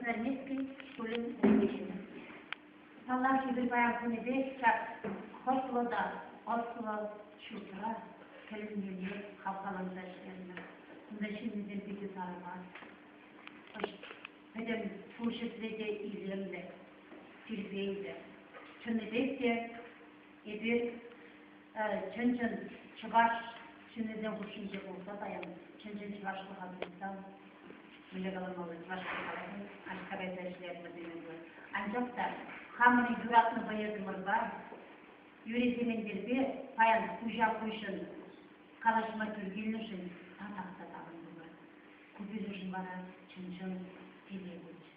Красноармейски шкулӗн вӗрентекенӗ. Паллах, эпир паян кунӗпех ҫак хӑтлӑ та ӑслӑ ҫуртра тӗлӗнмелле хавхаланса ӗҫлерӗмӗр. Кунта ҫыннисем питӗ тарават. Пӗтӗм пур ҫӗрте те илемлӗ, тирпейлӗ. Чӑннипех те эпир чӑн-чӑн чӑваш ҫыннисем хушшинче пулса паян чӑн-чӑн чӑвашлӑха туйсан, мӗнле каламалла, чӑвашла каласан, аҫта кайса ӗҫлерӗмӗр теме пулать. Анчах та хамӑрӑн юратнӑ поэтӑмӑрпа Юрий Сементерпе паян куҫа-куҫӑн калаҫма тӳр килнӗшӗн татах та савӑнтӑмӑр. Ку пирӗншӗн вара чӑн-чӑн телей пулчӗ.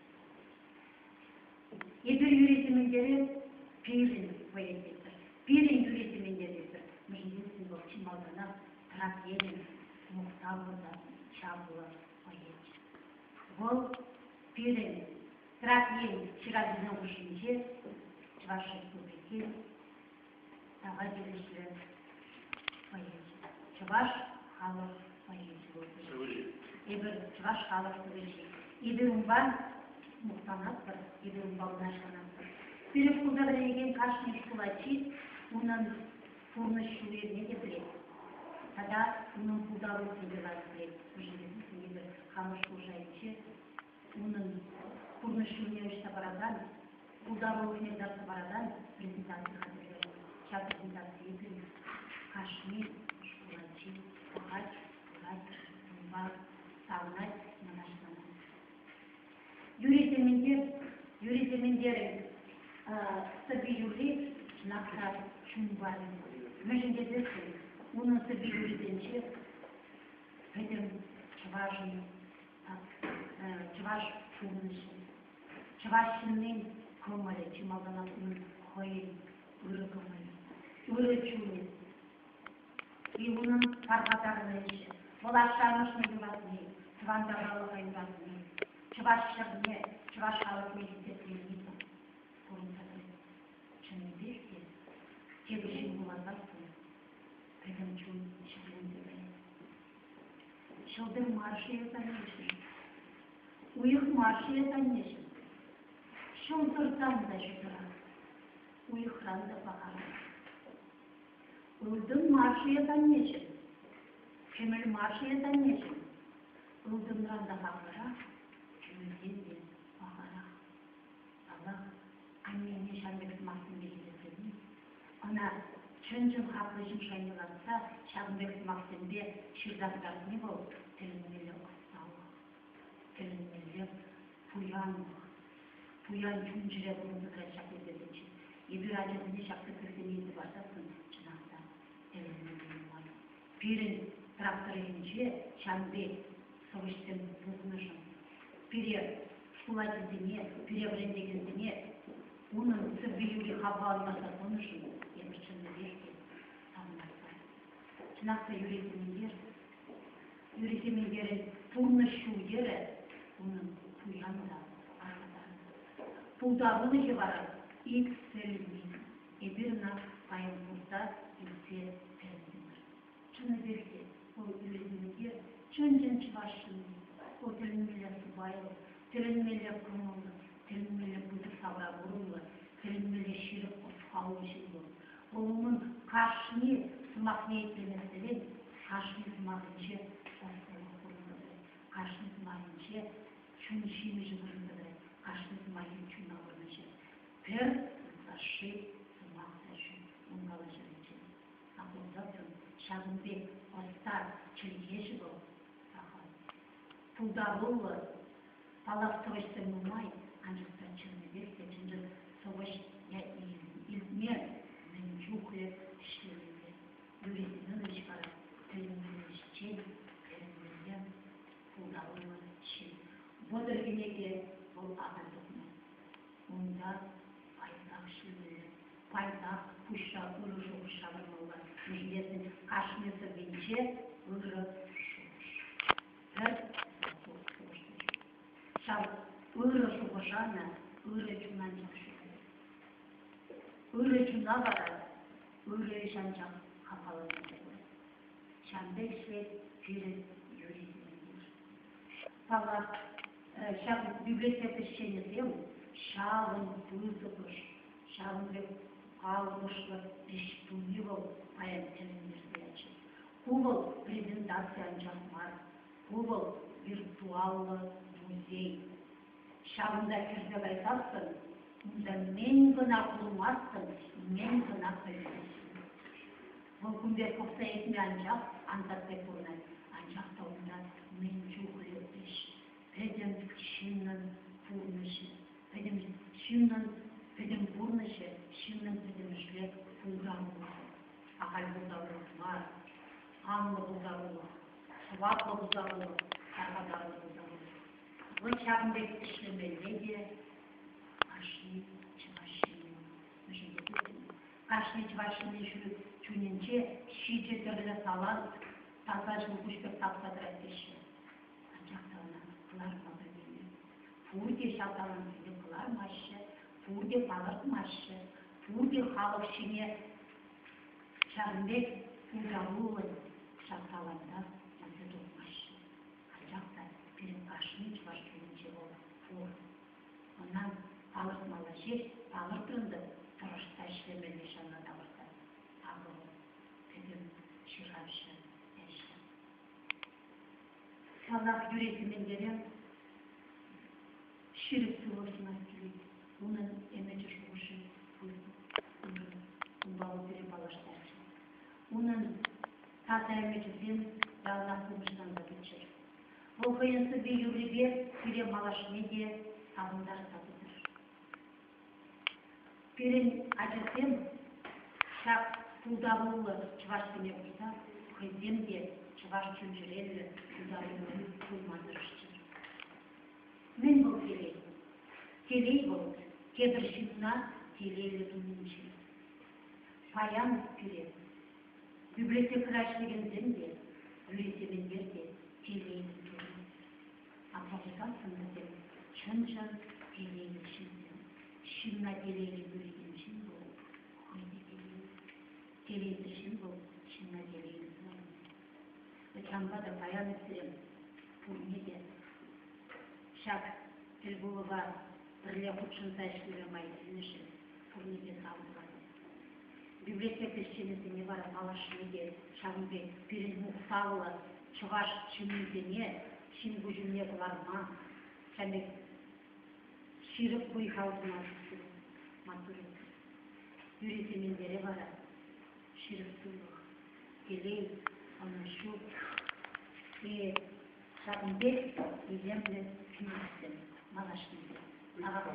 Эпир Юрий Сементере пирӗн поэт тетпӗр, пирӗн Юрий Сементер тетпӗр. Мӗншӗн тесен вӑл чи малтанах Трак енӗн мухтавлӑ та чаплӑ поэчӗ. Вӑл пирӗн Трак ен ҫыравҫисен хушшинче Чӑваш Республикин тава тивӗҫлӗ поэчӗ, чӑваш халӑх поэчӗ пулса Эпир чӑваш халӑх сӑвӑҫи. Эпир унпа мухтанатпӑр, эпир унпа мӑнаҫланатпӑр. Пирӗн шкулта вӗренекен кашни шкул ачи унӑн пурнӑҫ ҫул-йӗрне те пӗлет. Тата унӑн пултарулӑхне те лайӑх пӗлет. Мӗншӗн тесен эпир хамӑр шкул шайӗнче унӑн пурнӑҫ ҫулне уҫса паракан, пултарулӑхне кӑтартса паракан презентаци хатӗрлерӗмӗр. Ҫав презентацие пирӗн кашни шкул ачи пӑхать, курать, унпа савӑнать, мӑнаҫланать. Юрий Сементер, Юрий Сементерӗн сӑвви-юрри чӑнах та чунпа Мӗншӗн тесессӗн унӑн сӑвви-юррисенче пӗтӗм чӑвашӑн чӑваш пурнӑҫӗ, чӑваш ҫыннин кӑмӑлӗ, чи малтанах унӑн хӑйӗн ырӑ кӑмӑлӗ, ырӑ чунӗ. И унӑн пархатарлӑ ӗҫӗ, вӑл ашшӗ-амӑшне юратни, тӑван тавралӑха юратни, чӑваш ҫӗрне, чӑваш халӑхне хисеплени курӑнса тӑрать. Чӑннипех те тепӗр ҫын вуласассӑн пӗтӗм чун ҫӗкленсе каять. Ҫӑлтӑр мар-ши эс аннеҫӗм? Уйӑх мар-ши эс аннеҫӗм? Ҫӑлтӑртан та ҫутӑрах, уйӑхран та пахарах. Ылтӑн мар-ши эс аннеҫӗм? Кӗмӗл мар-ши эс аннеҫӗм? Ылтӑнран та хаклӑрах, кӗмӗлтен те пахарах. Паллах, аннене ҫав пек сӑмахсемпе хисеплени, ӑна чӑн-чӑн хаклӑ ҫын шайне лартса ҫакӑн пек сӑмахсемпе ҫырса кӑтартни вӑл тӗлӗнмелле ӑсталӑх, тӗлӗнмелле пуянлӑх, пуян чун-чӗре пурӑнса тӑрать ҫак йӗркесенче. Эпир ачасене ҫак тӗслӗхсене илсе парсассӑн чӑнах та тӗлӗнмелле нумай. Пирӗн Трак тӑрӑхӗнче ҫавӑн пек сӑвӑҫсем пухнӑшӑн пире шкул ачисене, пире вӗрентекенсене унӑн сӑвви-юрри хавхалантарса тӑнӑшӑн эпир чӑннипех те савӑнатпӑр. Чӑнах та Юрий Сементер, Юрий Сементерӗн пурнӑҫ ҫул-йӗрӗ унӑн пуян та пархатарлӑ. Пултарулӑхӗ вара иксӗлми. Эпир ӑна паян курса илсе тӗлӗнтӗмӗр. Чӑннипех те вӑл Юрий Сементер чӑн-чӑн чӑваш ҫынни. Вӑл тӗлӗнмелле сӑпайлӑ, тӗлӗнмелле кӑмӑллӑ, тӗлӗнмелле пысӑк тавракурӑмлӑ, тӗлӗнмелле ҫирӗп ӑс-халлӑ ҫын вӑл. Вӑл унӑн кашни сӑмахне итлемессерен кашни сӑмахӗнче ӑслӑлӑх курӑнса тӑрать, кашни сӑмахӗнче чун ҫимӗҫӗ курӑнса тӑрать, кашни сӑмахӗн чуна вырнаҫать. Пӗр ытлашши сӑмах та ҫук ун калаҫӑвӗнче. Апла ҫакӑн пек ӑста чӗлхеҫӗ вӑл сахал. Пултаруллӑ, паллах, сӑвӑҫсем нумай, анчах та чӑннипех те чӑн-чӑн сӑвӑҫ ятне илтме мӗн чухлӗ ӗҫлемелле. Юрий Семенович вара тӗлӗнмелле ӗҫчен, тӗлӗнмелле пултаруллӑ ҫын. 30 кӗнеке вӑл ахаль тухман. Унта пайтах ӗҫлемелле, пайтах пуҫра ырӑ шухӑш ҫавӑрмалла. Мӗншӗн кашни сӑввинче ырӑ шухӑш. Пӗр шухӑш та ҫук. Ҫав ырӑ шухӑша та ырӑ чун анчах ҫӳрет. Ырӑ чуна вара ырӑ ӗҫ анчах хавхалантарса пырать. Ҫавӑн пек ӗҫлет пирӗн Юрий Сементер. Паллах, Ҫак библиотека ӗҫченӗсем ҫавӑн пысӑкӑш, ҫавӑн пек калӑпӑшлӑ ӗҫ туни вӑл паян тӗлӗнтерсе ячӗ. Ку вӑл презентаци анчах мар, ку вӑл виртуаллӑ музей. Ҫавӑнта кӗрсе кайсассӑн унта мӗн кӑна курмастӑн, мӗн кӑна пӗлместӗн. Вӑл кун пек пӑхса иртме анчах ансат пек курӑнать, анчах та унта мӗн чухлӗ ӗҫ, пӗтӗм ҫыннӑн пурнӑҫӗ, пӗтӗм ҫыннӑн пӗтӗм пурнӑҫӗ ҫыннӑн пӗтӗмӗшле пултарулӑхӗ. Ахаль пултарулӑх мар, анлӑ пултарулӑх, сӑваплӑ пултарулӑх, пархатарлӑ пултарулӑх. Вӑл ҫакӑн пек ӗҫлемелле те кашни чӑваш ҫыннин. Мӗншӗн тесессӗн кашни чӑваш ҫыннин чунӗнче ҫичӗ тӗрлӗ талант таса ҫӑлкуҫ пек тапса тӑрать теҫҫӗ. Анчах та ӑна кӑларма пӗлмелле. Пурте ҫав талантсене кӑлармаҫҫӗ, пурте палӑртмаҫҫӗ, пурте халӑх ҫине ҫавӑн пек пултаруллӑн ҫав таланта илсе тухмаҫҫӗ. Анчах та пирӗн кашни чӑваш чунӗнче вӑл пур. Ӑна палӑртмалла ҫеҫ палӑртрӑн та тӑрӑшса ӗҫлемелле ҫавна тавӑрса. Акӑ вӑл пӗтӗм ҫыравҫӑ ӗҫӗ. Паллах, Юрий Сементере ҫирӗп сывлӑх сунас килет. Унӑн ӗмӗчӗ-шухӑшӗ пысӑк, ырӑ. Унпа вӑл пире паллаштарчӗ. Унӑн таса ӗмӗчӗсем яланах пурнӑҫланса пыччӑр. Вӑл хӑйӗн сӑвви-юррипе пире малашне те савӑнтарса пытӑр. Пирӗн ачасем ҫак пултаруллӑ чӑвашсене курса хӑйсем те чӑваш чун-чӗреллӗ пултаруллӑ пулма тӑрӑшчӑр. Мӗн вӑл телей? Телей вӑл тепӗр ҫынна телейлӗ тунинче. Паян пире библиотекӑра ӗҫлекенсем те, Юрий Сементер те телейлӗ турӗ. Апла пулсассӑн вӗсем чӑн-чӑн телейлӗ ҫынсем. Ҫынна телейлӗ кӳрекен ҫын вӑл хӑй те телейлӗ. Телейсӗр ҫын вӑл ҫынна телейлӗ тӑваймасть. Ҫавӑнпа та паян сире пурне те ҫак тӗлпулӑва пӗрле хутшӑнса ӗҫлеме май килнӗшӗн пурне те тав тӑватӑп. Библиотека ӗҫченӗсене вара малашне те ҫавӑн пек пирӗн мухтавлӑ чӑваш ҫыннисене ҫын куҫ умне кӑларма, ҫавӑн пек ҫирӗп вӑй-хал сунас килет. Маттур эсир. Юрий Сементере вара ҫирӗп сывлӑх, телей, ӑнӑҫу е ҫакӑн пек илемлӗ кӗнексем малашне те тавах.